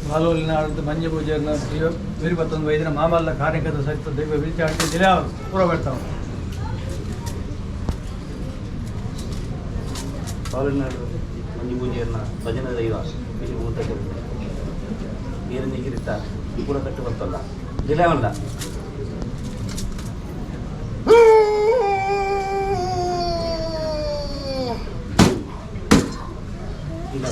ಬಾಲೋಲಿನಾಡು ಮಂಜ ಪೂಜೆಯನ್ನು ವೀರಭತ್ತೊಂದು ವೈದ್ಯನ ಮಾಮಲ್ಲ ಕಾರ್ಯಕರ್ತ ಸಹಿತ ದೈವ ವಿಚಾರಣೆ ಜಿಲ್ಲೆ ಪೂರ ಬರ್ತಾವೆ. ಪಾಲನಾಡು ಮಂಜು ಪೂಜೆಯನ್ನು ಭಜನೆ ದೈವ ಬಿಳಿ ಊಟ ನೀರಿನ ಕಿರಿತ ಪೂರ ಕಟ್ಟು ಬರ್ತಲ್ಲ ನಿಲಯವಲ್ಲ. ಇಲ್ಲ.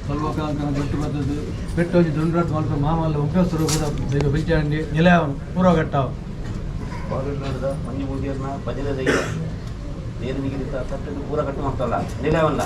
ಕಲ್ವಕಾಂಕನ ಗಟ್ಟು ಬರ್ತದ್ದು ಪೆಟ್ಟು ಒಂಜಿ ದುಂಡ್ರಾತ್ ಮಲ್ಪ ಮಾಮಲ್ಲ ಉಗ್ರ ಸ್ವರೂಪದ ದೈವ ಬಿಲ್ಚಾಂಡಿ ನಿಲಯವನು ಪೂರ್ವಘಟ್ಟಾವ. ಪಾಲನಾಡದ ಮಂಜು ಪೂಜೆಯನ್ನು ಭಜನೆ ದೈವ ನೀರಿನ ಕಿರಿತ ತಟ್ಟೆದು ಪೂರ ಕಟ್ಟು ಮಾಡ್ತಲ್ಲ ನಿಲಯವಲ್ಲ.